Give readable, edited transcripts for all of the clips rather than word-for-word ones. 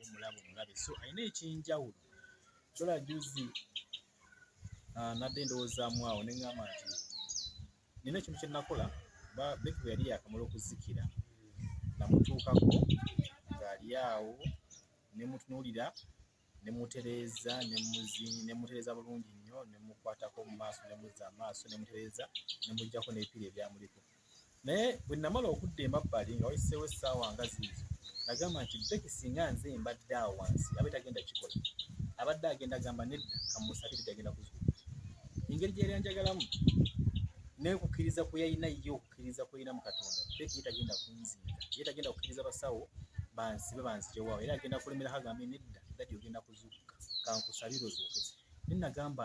omulabe omulabe. So alina ekyenjawulo. Kyola juzi nadde ndowoozaamu awo ne ŋŋamba nti nina ekintu kye nakola. Becky bwe yali yakamala okuzikira, namutuukako ng'ali awo, ne mutunuulira, ne mutereeza, ne mutereeza bulungi nnyo, ne mukwatako mu maaso, ne muzza amaaso, ne mutereeza, ne muggyako n'ebipiira ebyamuliko. Naye bwe namala okudda emabbali nga wayiseewo essaawa nga ziizo, nagamba nti Becky singa nze mbadde awo wansi abe tagenda kikola, abadde agenda agamba nedda, kamusabire tagenda kuzuukuka. Engeri gye yali anjagalamu n'okukkiriza kwe yalina ye, okukkiriza kwe yalina mu Katonda, Becky ye tagenda kunzinga, ye tagenda kukkiriza basawo bansibe banzigyewaawo, era agenda kulemerako agambe nedda, daddy ogenda kuzuukuka, kankusabire ozuukuke. Naye nagamba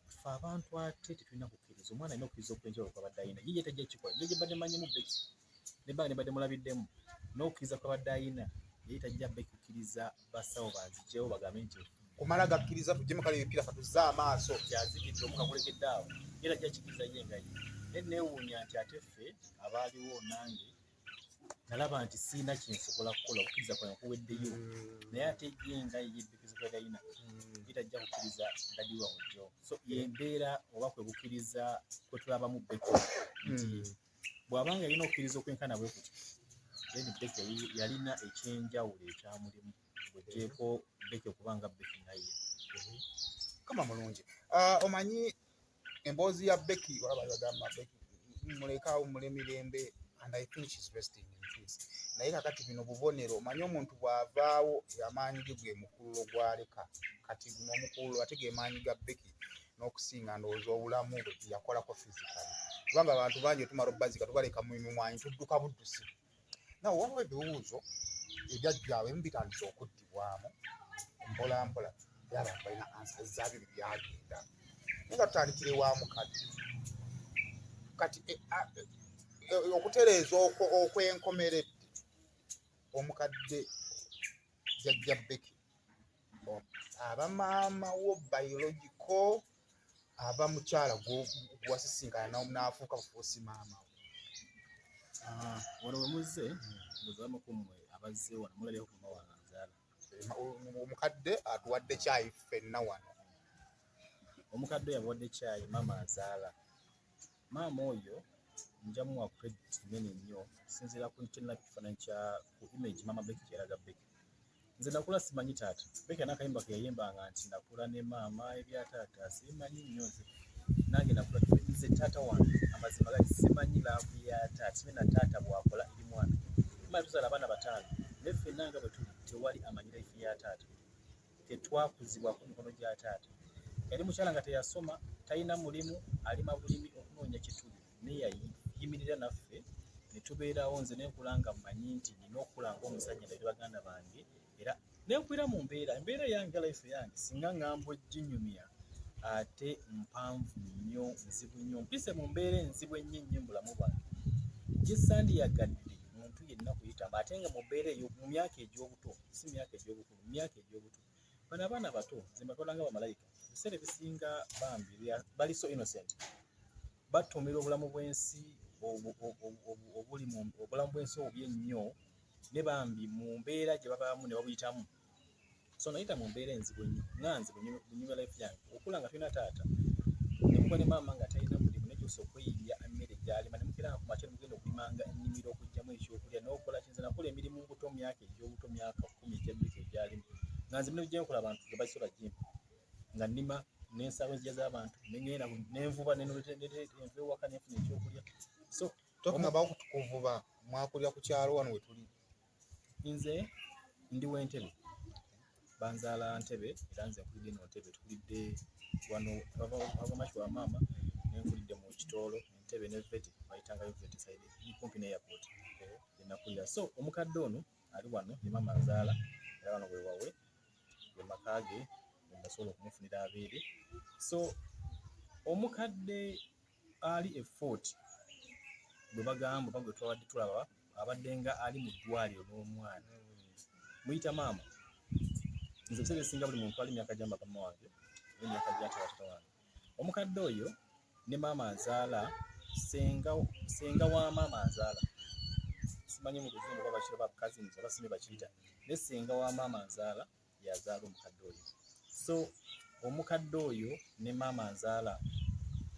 ffe abantu ate tetulina kukkiriza, omwana alina okukkiriza okw'enjawulo kw'abadde alina, ye ye tajja kukikola. Engeri gye mbadde mmanyimu Becky nebbanga ne mbadde mulabiddemu n'okukkiriza kw'abadde alina, ye tajja Becky kukkiriza basawo banzigyewo bagambe nti kumala gakkiriza tuggyemu kale ebipiira katuzze amaaso. Kyazikidde omukakulekedde awo, ye tajja kikkiriza ye nga ye. Naye neewuunya nti ate ffe abaaliwo, nange nalaba nti sirina kyensobola kukola, okukkiriza kwange kuweddeyo. Naye ate ye nga ye ebikizo kw'alina, ye tajja kukkiriza daddy wawe. So yembeera oba kwe kukkiriza kwe tulabamu Becky nti bw'abanga yalina okukkiriza okwenkana bwe kutyo, then Becky yalina ekyenjawulo ekyamulimu bw'oggyeeko Becky okuba nga Becky nga ye. Kama mulungi. Omanyi emboozi ya Becky, waba bagamba Becky muleke awummule mirembe, and I think she's resting in peace. Naye kakati bino bubonero, omanyi omuntu bw'avaawo amaanyi ge gwe mukululo gw'aleka. Kati guno omukululo ate ge maanyi ga Becky n'okusinga ndowooza obulamu bwe yakolako physically, kubanga abantu bangi otumala obbazika tubaleka mu mimwanyi, tudduka buddusi. Nawe waliwo ebibuuzo ebyajjaawo, ebimu bitandise okuddibwamu mpola mpola, era abantu balina answers zaabyo byagenda. Naye nga tutandikire wa mukadde kati okutereeza okwenkomeredde, omukadde jjajja Becky aba maama wo biological, aba mukyala gwewasisinkana n'afuuka bufuusi maama wo? Wano we muzze, ndowooza ku mmwe abazze wano mulabyeko ku mama wange nzaala. Omukadde atuwadde kyayi ffenna wano. Omukadde oyo abawadde kyayi, maama azaala. Maama oyo nja muwa credit nnene nnyo okusinziira ku kyonna kifaananyi kya ku image maama Becky kyeyalaga Becky. Nze nakula simanyi taata. Becky n'akayimba ke yayimbanga nti nakula ne maama, ebya taata simanyi nnyo. Nze nange nakula, nze taata wange amazima gali simanyi love ya taata, simanyi na taata bw'akola eri mwana. Tumanyi tuzaala abaana bataano, naye ffenna nga bwe tuli tewali amanyi life ya taata. Tetwakuzibwako mikono gya taata. Yali mukyala nga teyasoma, talina mulimu, alima bulimi okunoonya kituli, naye yayimirira naffe ne tubeerawo. Nze ne nkula nga mmanyi nti nina okukula ng'omusajja ndabire baganda bange, era ne nkulira mu mbeera, embeera eyange, life yange singa ŋŋamba oginyumya ate mpanvu nnyo, nzibu nnyo. Mpise mu mbeera enzibu ennyo ennyo mu bulamu bwange gye sandiyagadde muntu yenna kuyitamu, ate nga mu mbeera eyo mu myaka egy'obuto, si myaka egy'obukulu, mu myaka egy'obuto. Bano abaana bato nze mbatwala nga bamalayika. Ebiseera ebisinga bambi bali so innocent, batuumira obulamu bw'ensi obuli mu obulamu bw'ensi obubi ennyo, ne bambi mu mbeera gye babaamu ne babuyitamu. So nayita mu mbeera enzibu ennyo nga nze bwenyumya life yange, okula nga tulina taata nemuba ne maama nga talina mulimu, nekyusa okweyiiya emmere gy'alima, ne mukeeranga ku makya ne mugenda okulimanga ennimiro okuggyamu ekyokulya n'okola ki. Nze nakola emirimu mu buto, myaka egy'obuto, myaka 10 egya Becky egyalimu, nga nze emirimu gye nkola abantu tebasobola gimpa, nga nnima n'ensaba enzija z'abantu, ne ŋŋenda nenvuba nenva ewaka nenfuna ekyokulya. So talking about kuvuba, mwakulira ku kyalo wano we tuli? Nze ndi w'Entebe, banzaala Ntebe, era nze nkulidde eno Ntebe. Tukulidde wano ava wa maama, nenkulidde mu Kitoolo, Entebe ne Vete, bayitangayo Vete side kumpi ne airport enakulira. So omukadde ono ali wano ye maama nzaala, era wano wewawe ge maka ge nasobola okumufunira abeere. So omukadde ali e Fort gwe bagamba oba gwe twabadde tulaba abadde nga ali mu ddwaliro n'omwana muyita maama. Nze ebiseera ebisinga buli muntu ali myaka gya mama wange, emyaka gya taata wange. Omukadde oyo ne maama nzaala, senga, senga wa maama nzaala. Simanyi mu Luzungu oba bakira ba cousins oba simanyi bakiyita, naye senga wa maama nzaala yazaala omukadde oyo. So omukadde oyo ne maama nzaala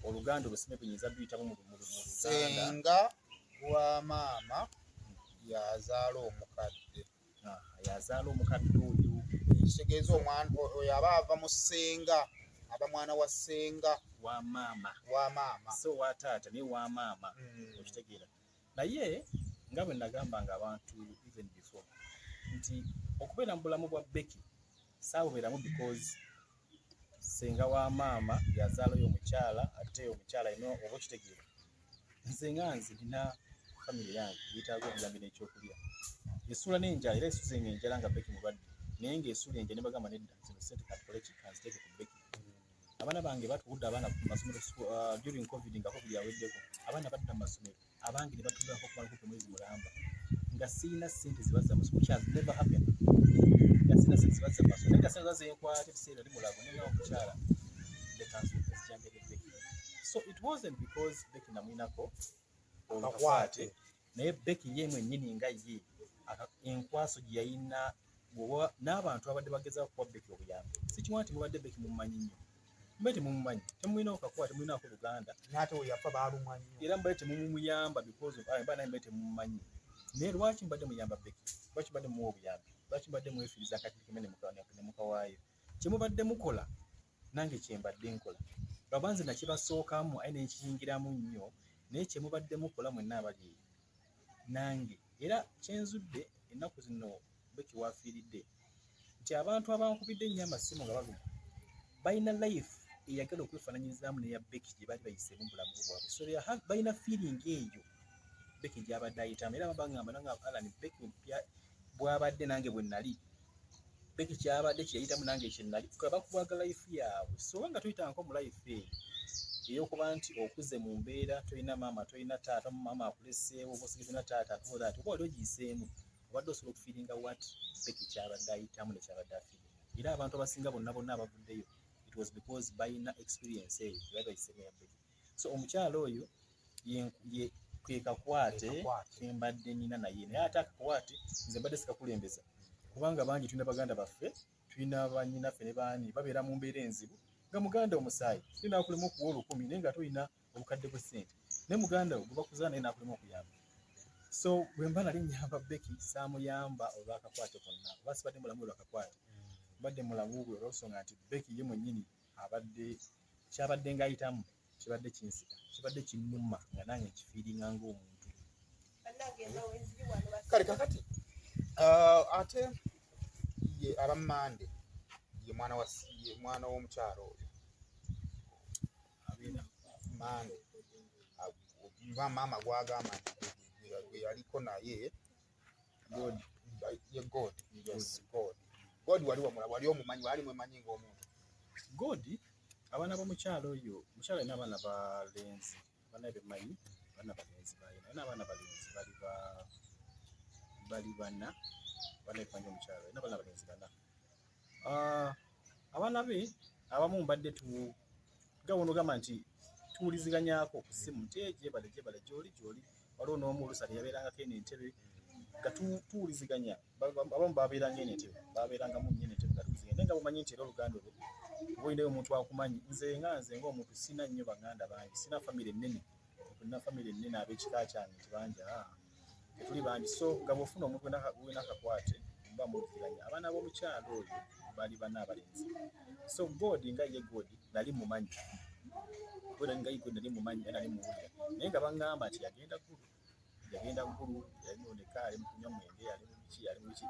oluganda olwo simanyi bwenyinza luyitamu mu Luganda. Senga wa maama yazaala omukadde. Yazaala omukadde oyo. Ekitegeeza omwana oyo aba ava mu ssenga, aba mwana wa ssenga wa maama. Wa maama. So wa taata naye wa maama. Okitegeera. Naye nga bwe nagambanga abantu even before nti okubeera mu bulamu bwa Becky saabubeeramu because ssenga wa maama yazaala oyo omukyala, ate omukyala alina oba okitegeera. Nze nga nze nina famire yange yeetaaga obuyambi n'ekyokulya, esula n'enjala era esuze ng'enjala nga Becky mulwadde, naye ng'esula enjala ne bagamba nedda, zino ssente katukole ki, kanziteeke ku Becky. Abaana bange batuwudde abaana ku masomero during COVID, nga COVID aweddeko abaana badda mu masomero, abange ne batuulako okumala kumpi omwezi mulamba nga sirina ssente zibazza mu masomero, which has never happened, nga sirina ssente zibazza mu masomero, naye nga ssente zenkwata ebiseera ndi mulago naye nga omukyala leka nsooke nzijambire Becky. So it wasn't because Becky namwinako olukakwate, naye Becky ye mwennyini nga ye enkwaso gye yalina n'abantu abadde bagezaako okuwa Becky obuyambi. Sikiwa nti mubadde Becky mumumanyi nnyo, mubadde temumumanyi, temulinaako kakwate, temulinaako luganda. N'ate we yafa baalumwa nnyo. Era mubadde temumuyamba because of mba naye mubadde temumumanyi. Naye lwaki mbadde muyamba Becky? Lwaki mbadde muwa obuyambi? Lwaki mbadde mwefiiriza akati kemene ne mukawaayo? Kye mubadde mukola nange kye mbadde nkola, lwaba nze nakibasookamu aye ne nkiyingiramu nnyo, naye kye mubadde mukola mwenna abali eyo nange era kyenzudde ennaku zino Becky waafiiridde nti abantu abankubidde ennyo amasimu nga baluma balina life eyagala okwefaananyizaamu n'eya Becky gye baali bayiseemu mu bulamu bwabwe. So balina feeling eyo Becky gy'abadde ayitamu, era bangamba nange Alan, Becky bw'abadde nange bwe nali, Becky kyabadde kye yayitamu nange kye nali, bakubwaga life yaabwe. So oba nga toyitangako mu life eyo ey'okuba nti okuze mu mbeera, tolina maama, tolina taata, maama akuleseewo, oba osigaza na taata, all that, oba wali ogiyiseemu, obadde osobola okufeelinga what Becky kyabadde ayitamu ne kyabadde afeelinga. Era abantu abasinga bonna bonna abavuddeyo, it was because balina experience eyo gye bali bayiseemu eya Becky. So omukyala oyo ye ke kakwate ke mbadde nina naye, naye ate akakwate nze mbadde sikakulembeza, kubanga bangi tulina baganda baffe, tulina bannyinaffe ne baani babeera mu mbeera enzibu, nga muganda omusaayi naye n'akulema okuwa 1000, naye nga tolina obukadde bw'essente, naye muganda wo gwe bakuzaala naye n'akulema okuyamba. So bwe mba nali nnyamba Becky, saamuyamba olw'akakwate konna, oba sibadde mulamu olw'akakwate, mbadde mulamu bwe olw'ensonga nti Becky ye mwennyini abadde kyabadde ng'ayitamu kibadde kinsika, kibadde kinnuma nga nange nkifeelinga ng'omuntu. Kale kakati ate ye abammande ye mwana wa ye mwana w'omukyalo oyo abeera Mande mba maama gwagamba nti gwe yaliko naye. God. Ye God, yes, God. God wali wamula, wali omumanyi, wali mwemanyi ng'omuntu? God, abaana b'omukyalo oyo, omukyalo alina abaana balenzi bana bemanyi, abaana balenzi balina, alina abaana balenzi bali bana, abaana bemanyi omukyalo alina abaana balenzi bana. Abaana be abamu mbadde tu nga wonogamba nti tuwuliziganyaako ku ssimu nti gyebale gyebale gyoli gyoli, waliwo n'omu oluusi ate yabeerangako eno entebe nga tuwuliziganya, abamu babeeranga eno entebe, babeerangamu nnyo eno entebe nga tuwuliziganya, naye nga bumanyi nti era oluganda olwo oba olinayo omuntu akumanyi. Nze nga nze ng'omuntu sina nnyo baganda bangi, sina famire nnene, tulina famire nnene ab'ekika kyange nti bangi, tetuli bangi. So nga bw'ofuna omuntu olina akakwate muba muwuliziganya. Abaana b'omukyalo oyo bali bana abalenzi. So God nga ye God nali mumanyi, God nga ye God nali mumanyi era nali muwulira, naye nga baŋŋamba nti yagenda Ggulu, yagenda Ggulu, yalinooneka ali mu kunywa mwenge, ali mu biki, ali mu biki,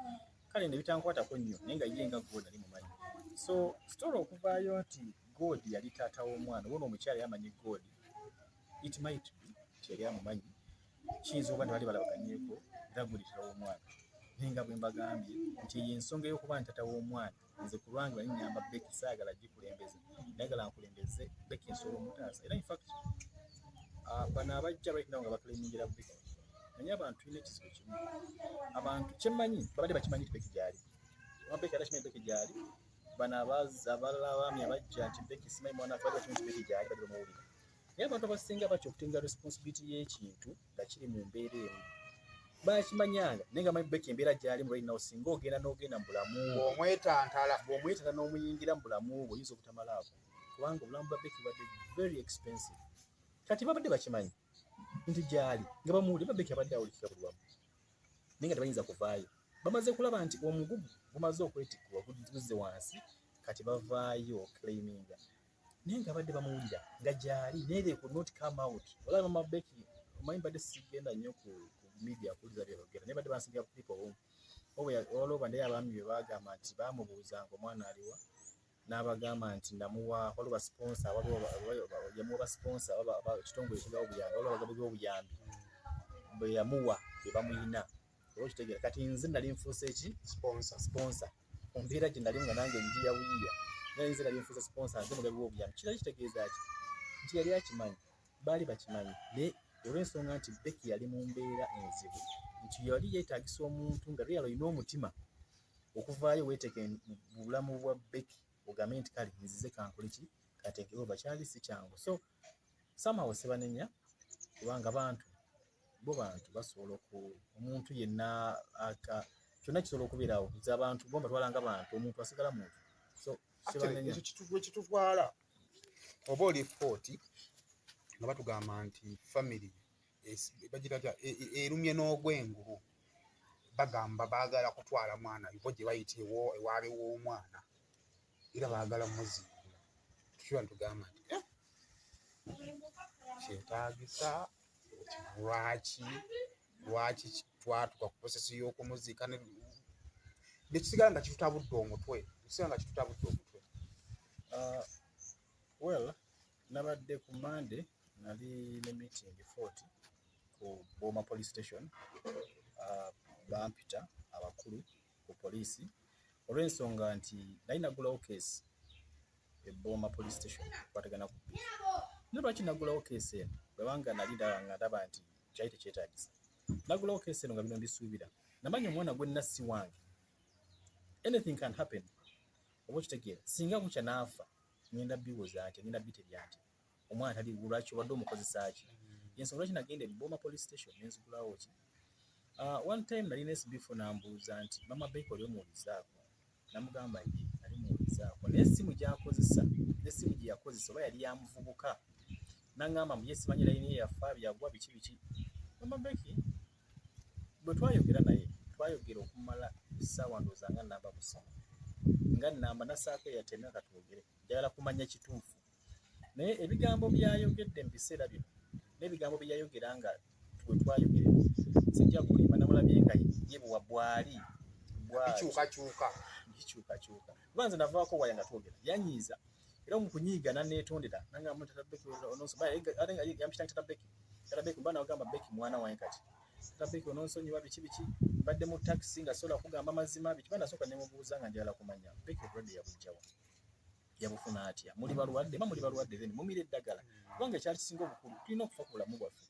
kale ne bitankwatako nnyo, naye nga ye nga God nali mumanyi. So story okuvaayo nti God yali taata w'omwana oba omukyala yamanyi God, it might be nti yali amumanyi, kiyinza okuba nti baali balabaganyeeko era God taata w'omwana. Naye nga bwe mbagambye nti eyo ensonga ey'okuba nti taata w'omwana, nze ku lwange bali nnyamba Becky, saagala gikulembeza, njagala nkulembeze Becky nsobola omutaasa. Era in fact bano abajja right now nga baclaimingira Becky, naye abantu tulina ekizibu kimu, abantu kyemmanyi babadde bakimanyi nti Becky gyali, Becky era kimanyi Becky gyali, bano abalala abaami abajja nti Becky simanyi mwana waffe, babadde bakimanyi nti Becky gyali, badde bamuwulira, naye abantu abasinga batya okutenga responsibility y'ekintu nga kiri mu mbeera emu. Bakimanyanga naye nga manyi Becky embeera gy'alimu right now, singa ogenda n'ogenda mu bulamu bwe, Bw'omwetantala. Bw'omwetanta n'omuyingira mu bulamu bwe, oyinza obutamalaako, kubanga obulamu bwa Becky bubadde very expensive. Kati babadde bakimanyi nti gy'ali, nga bamuwulira. Becky abadde awulikika buli wamu, naye nga tebayinza kuvaayo. Bamaze kulaba nti omugugu gumaze okwetikkibwa, guzze wansi, kati bavaayo claiminga, naye nga babadde bamuwulira nga gy'ali, naye they could not come out. Olaba mama Becky, omanyi mbadde sigenda nnyo ku media kuwuliza byebogera, naye badde bansigira clip obumu. Waliwo naye abaami bye bagamba nti bamubuuzanga omwana aliwa, n'abagamba nti namuwa, waliwo ba sponsor, waliwo yamuwa ba sponsor, ekitongole ekigaba obuyambi, waliwo abagabi b'obuyambi bwe yamuwa be bamuyina, oba okitegeera. Kati nze nali nfuuse ki? Sponsor. Sponsor. Ku mbeera gye nali nga nange njiya buyiya, naye nze nali nfuuse sponsor, nze mugabi w'obuyambi. Kirali kitegeeza ki? Nti yali akimanyi, baali bakimanyi, naye olw'ensonga nti Becky yali mu mbeera enzibu, nti yali yeetaagisa omuntu nga real olina omutima okuvaayo weeteeke mu bulamu bwa Becky, ogambe nti kale nzize kankole ki, kateeke over. Kyali si kyangu. So somehow sibanenya, kubanga bantu bo bantu basobola oku omuntu yenna aka kyonna kisobola okubeerawo. Nze abantu bo mbatwala nga bantu, omuntu asigala muntu, so Actually, sibanenya. Ekyo kitutwala oba oli 40 nga batugamba nti family bagira batya, erumye n'ogwengulu, bagamba baagala kutwala mwana bo gye bayita ewaabe w'omwana, era baagala muziikula. Tukiba nitugamba nti kyetaagisa lwaki twatuka ku process y'okumuziika nekisigala nga kitutabudde omutwe, kisigala nga kitutabudde omutwe. Well, nabadde ku Monday, nali ne meeting 40 ku Boma Police Station. Bampita abakulu ku poliisi olw'ensonga nti nali naggulawo case e Boma Police Station kwatagana ku Becky. Naye lwaki naggulawo case eno? Bwebanga nali ndaba nga ndaba nti kyali tekyetaagisa. Naggulawo case eno nga bino mbisuubira. Namanya omwana gwe nina si wange. Anything can happen. Oba okitegeera, singa bukya n'afa, ngenda biwoza ntya, ngenda bitebya ntya? Omwana tali, lwaki obadde omukozesa ki? Yensonga lwaki nagenda e Boma Police Station nenzigulawo ki. One time nali ne SB4 nambuuza nti mama Becky oli omuwulizaako? Namugamba ye nali muwulizaako, naye essimu gy'akozesa n'essimu gye yakozesa oba yali ya muvubuka. Naŋŋamba mbu ye simanyi layini ye yafa byagwa biki biki. Mama Becky bwe twayogera naye, twayogera okumala essaawa ndowooza nga namba ku ssimu nga namba nasaako eyateme katwogere, njagala kumanya kituufu. Naye ebigambo byayogedde mu biseera bino n'ebigambo bye yayogera nga bwe twayogerera, sijja kulimba, namulabye nga ye bwa bwali bikyukakyuka. Bikyukakyuka, kuba nze navaako waya nga twogera, yanyiiza, era mu kunyiiga naneetondera, nangamba tata Becky ate nga yampita tata Becky, tata Becky, mba nagamba Becky mwana wange, kati tata Becky ononsonyiwa biki biki, mbadde mu taxi nga sobola kugamba mazima biki. Ba nasooka ne mubuuza nga njagala kumanya Becky obulwadde yabuggyawa, yabufuna atya, muli balwadde ba muli balwadde, then mumira eddagala, kubanga ekyali kisinga obukulu tulina okufa ku bulamu bwaffe,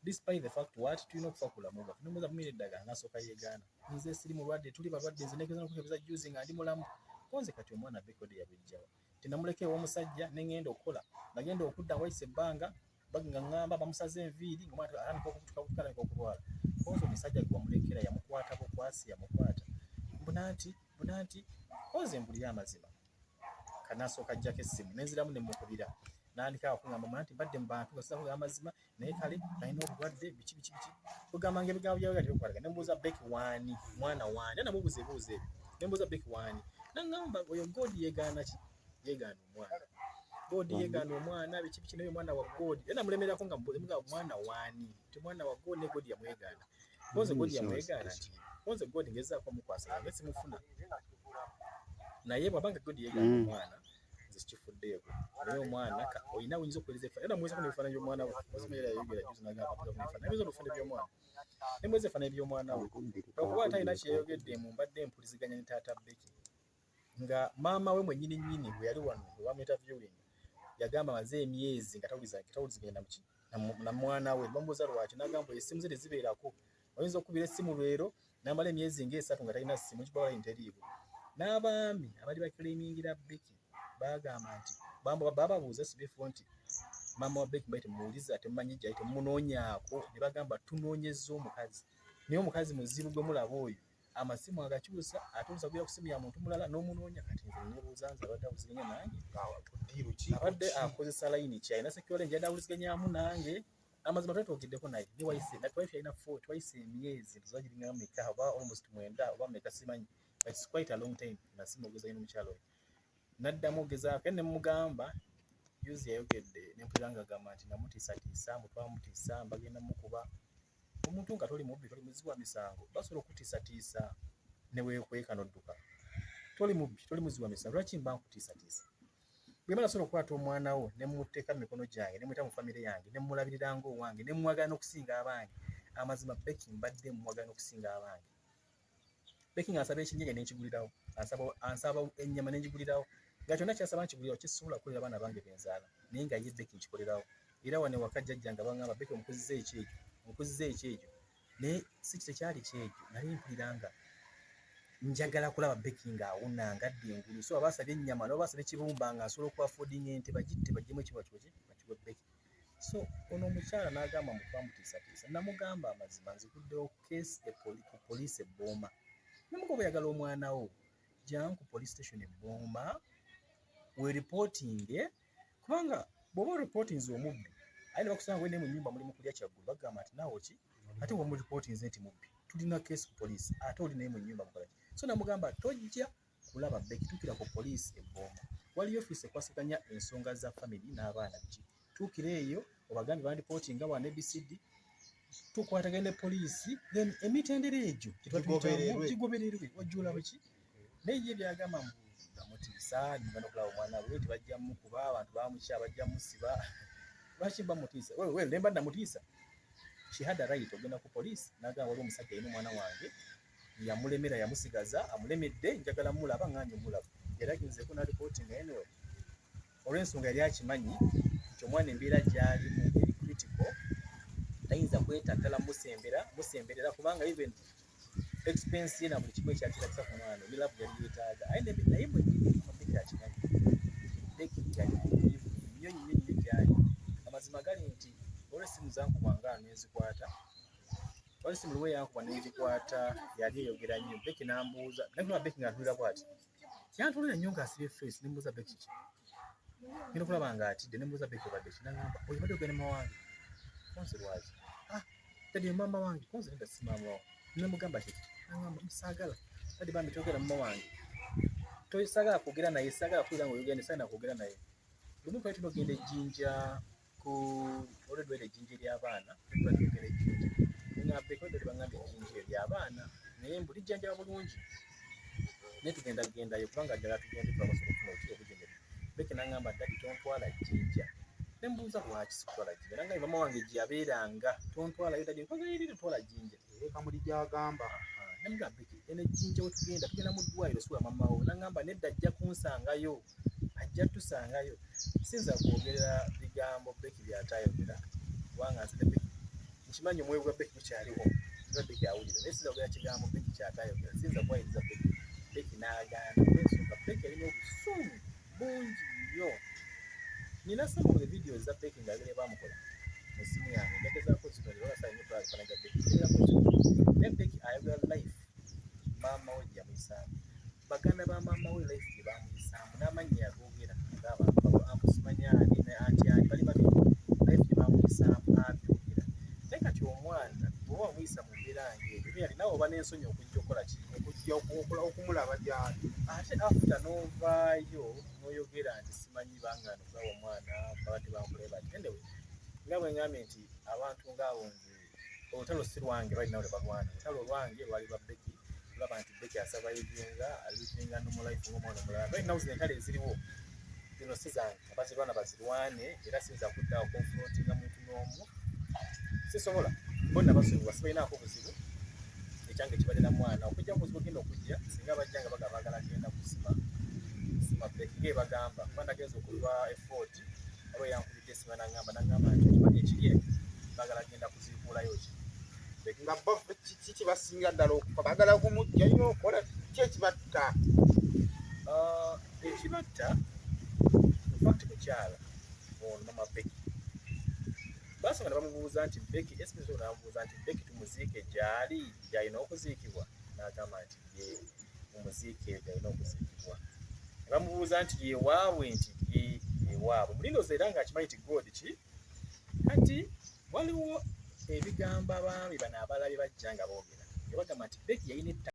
despite the fact what tulina okufa ku bulamu bwaffe. Nemubuuza mumira eddagala, nasooka yeegaana, nze siri mulwadde, tuli balwadde, nze nekeza nokukebeza juzi nga ndi mulamu. Konze kati omwana Becky ode yabuggyawa? Tinamuleka ew'omusajja ne ŋŋenda okukola, nagenda okudda wayise ebbanga nga ŋŋamba bamusaze enviiri, nga omwana atandika okubutuka butuka, atandika okulwala. Konze omusajja gwe wamulekera yamukwata bukwasi, yamukwata mbuna nti konze mbulire amazima. Kanasooka ajjako essimu nenziramu nemukubira, nandika okugamba muna nti mbadde mu bantu nga siza kugamba mazima, naye kale nalina obulwadde biki biki biki, kugamba nga ebigambo byawe tebikwatagana. Nembuuza Becky waani, mwana waani, era namubuuza ebibuuzo ebyo. Nembuuza Becky waani, naŋŋamba oyo God yeegaana ki, yeegaana omwana, God yeegaana omwana biki biki, naye omwana wa God. Era namulemerako nga mbuuza mwana waani, nti mwana wa God, ne God yamwegaana. Konze God yamwegaana, nti konze God ngezaako omukwasa nange simufuna, naye bw'abanga God yeegaana omwana, nze sikifuddeeko, naye omwana olina oyinza okuweereza ebifaananyi, era namuweerezako n'ebifaananyi by'omwana we. Osima era yayogera juzi n'agamba ebifaananyi, ayinza n'okufaananyi by'omwana, nemuweereza ebifaananyi by'omwana we, okuba talina kyeyayogedde mu mbadde mpuliziganya ne taata Becky, nga maama we mwennyini nnyini bwe yali wano bwe bamu interviewing, yagamba amaze emyezi nga tawuliziganya na mwana we. Bamubuuza lwaki, n'agamba essimu ze tezibeerako, oyinza okukubira essimu lwero n'amala emyezi ng'esatu nga talina ssimu, kiba line teriiwo. N'abaami abali baclaimingira Becky bagamba nti bababuuza SBF nti maama wa Becky mbaye temuwuliza, temumanyi gyali, temunoonyaako? Ne bagamba tunoonyezza omukazi. Naye omukazi muzibu gwe mulaba oyo, amasimu agakyusa, ate omusabira ku simu ya muntu mulala n'omunoonya. Kati nze nebuuza, nze abadde awuliziganya nange abadde akozesa layini ki? Alina secure line gyadde awuliziganyamu nange? Amazima twetwogeddeko naye newayise twayise alina four, twayise emyezi tuzagiringa meka oba almost 9 oba meka simanyi, but it's quite a long time nga simwogezanya n'omukyalo oyo. Naddamu ogezaako era ne mugamba juzi yayogedde nempulira nga agamba nti namutiisatiisa, mbu twamutiisa mbagenda mukuba. Omuntu nga toli mubbi, toli muzzi wa misango, basobola okutiisatiisa ne weekweka n'odduka. Toli mubbi, toli muzzi wa misango, lwaki mba nkutiisatiisa? Bwe mba nasobola okukwata omwana wo ne mmuteeka mu mikono gyange ne muyita mu famire yange ne mmulabirira ng'owange ne mmwagala n'okusinga abange, amazima Becky mbadde mmwagala n'okusinga abange. Becky ng'ansaba ekinyenye ne nkigulirawo, ansaba ennyama ne ngigulirawo, nga kyonna ky'asaba nkigulirawo, kye sisobola kukolera baana bange be nzaala, naye nga ye Becky nkikolerawo. Era wano ewaka jjajja nga baŋŋamba Becky omukuzizza ekyejo, omukuzizza ekyejo, naye si tekyali kyejo, nali mpulira nga njagala kulaba Becky ng'awona ng'adda engulu. So aba asabye ennyama n'oba asabye kibumba nga nsobola oku affordinga ente bagitte baggyemu ekibuba kiwe bakiwe Becky. So ono omukyala n'agamba mbu twamutiisatiisa. Namugamba amazima nziguddewo case ku poliisi e Bbooma. Namugamba oyagala omwana wo jangu ku police station e Bbooma weeripootinge, kubanga bw'oba oripootinze omubbi aye ne bakusanga we ne mu nnyumba muli mu kulya kyaggulo, bagamba nti naawe ki ate wamuripootinze nti mubbi, tulina case ku poliisi ate oli naye mu nnyumba mukola ki? So namugamba tojja kulaba Becky, tuukira ku poliisi e Bbooma, waliyo ofiisi ekwasaganya ensonga za family n'abaana biki, tuukira eyo obagambe bandipootinga wano ABCD, tukwatagane ne poliisi, then emitendera egyo gigobererwe, wajja olaba ki. Naye ye byagamba mbu namutiisa nigenda okulaba omwana we tebajja mukuba, abantu bamukya bajja musiba, lwaki mba mutiisa? Well, nemba namutiisa, she had a right ogenda ku poliisi n'agamba waliwo omusajja alina omwana wange yamulemera, yamusigaza, amulemedde, njagala mulaba nganje mulaba. Era genzeeko n'alipootinga. Anyway, olw'ensonga yali akimanyi nti omwana embeera gy'alimu eri critical, tayinza kwetantala musemberera kubanga even expense ye na buli kimu ekyakirakisa ku mwana ne love yali yeetaaga. Naye mwennyini Becky akimanyi Becky yali munyiivu nnyo nnyo nnyo gy'ali. Amazima gali nti olw'essimu zankubwanga nenzikwata, olw'essimu lumu eyankuba nengikwata yali eyogera nnyo. Becky n'ambuuza, naye Becky ng'antunulira bw'ati, yantunulira nnyo ng'asibye face. Ne mbuuza, Becky ki? Ngenda okulaba ng'atidde. Ne mbuuza, Becky obadde ki? N'angamba oyo badde ogenda mama wange konze lwaki? Ah, daddy, maama wange konze nedda, si maama wo. Ne mugamba kiki? N'angamba saagala daddy, bambi toyogera mama wange, tosaagala kwogera naye, saagala kuwulira ng'oyogera naye, saagala kwogera naye. Lumu twali tulina okugenda ejjinja ku olw'eddwaliro ejjinja ery'abaana, twali tugenda ejjinja, nengamba Becky olw'eddwaliro bangambye ejjinja ery'abaana naye mbu lijjanjaba bulungi, naye tugenda kugendayo kubanga ddala tugende tulabasobola okufuna oki obujjanjabi. Becky n'angamba daddy tontwala jjinja. Ne mbuuza lwaki sikutwala jjinja? N'angamba maama wange gye yabeeranga, tontwalayo daddy, nkwegayirira tontwala jjinja. Era Kamuli gy'agamba. Ne mugamba Becky eno ejjinja we tugenda, tugenda mu ddwaliro si wa maama wo. N'angamba nedda, ajja kunsangayo, ajja tusangayo. Siyinza kwogera bigambo Becky by'ataayogera kubanga nze ne Becky nkimanyi omwoyo gwa Becky gukyaliwo, nga Becky awulira, naye siyinza kwogera kigambo Becky ky'ataayogera, siyinza kuwayiriza Becky. Becky n'agaana olw'ensonga Becky alina obusungu bungi nnyo. Nina some of the videos za Becky ng'ayogera baamukola mu ssimu yange, njagezaako zinoonya oba saa nnyo kulaba ebifaananyi bya Becky, ngezaako zinoonya. Naye Becky ayogera life maama we gye yamuyisaamu, baganda ba maama we life gye baamuyisaamu, n'amannya yagoogera ng'abantu abo uncle simanyi ani ne aunty ani bali babiri, life gye baamuyisaamu abyogera. Naye kati omwana bw'oba wamuyisa mu mbeera ng'eyo, really naawe oba n'ensonyi okujja okukola ki? Okujja okumulaba gy'ali. Ate after n'ovaayo n'oyogera nti simanyi bangaana okulaba omwana babadde bankola bati. Anyway, nga bwe ngambye nti abantu ng'abo nze olutalo si lwange right now lwe balwana. Olutalo olwange lwali lwa Becky, kulaba nti Becky asurvivinga, alivinga normal life ng'omwana omulala. Right now zino entalo eziriwo zino si zange, abazirwana bazirwane, era siyinza kudda awo confrontinga muntu n'omu, sisobola. Bonna basonyiwa, sibalinaako buzibu, ekyange kibadde na mwana. Okujja obuzibu ogenda okujja singa bajja nga bagamba baagala genda kusima Becky ng'ebagamba, kuba nagenza okuva e Fort waliwo eyankubidde essimu n'angamba nti okimanyi ekiri ekyo baagala genda kuziikuulayo ki Becky. Nga bo kiki kibasingira ddala okufa? Baagala kumuggyayo okola ki ekibatta? Ekibatta, in fact, mukyala ono mama Becky Basooka ne bamubuuza nti Becky, SP n'amubuuza nti Becky tumuziike gy'ali, gy'alina okuziikibwa? N'agamba nti ye, mumuziike gy'alina okuziikibwa. Ne bamubuuza nti ye waabwe? Nti ye, ye waabwe. Mulindoozi era ng'akimanyi nti God ki. Kati waliwo ebigambo abaami bano abalala bye bajja nga boogera, nga bagamba nti Becky yalina ettaka.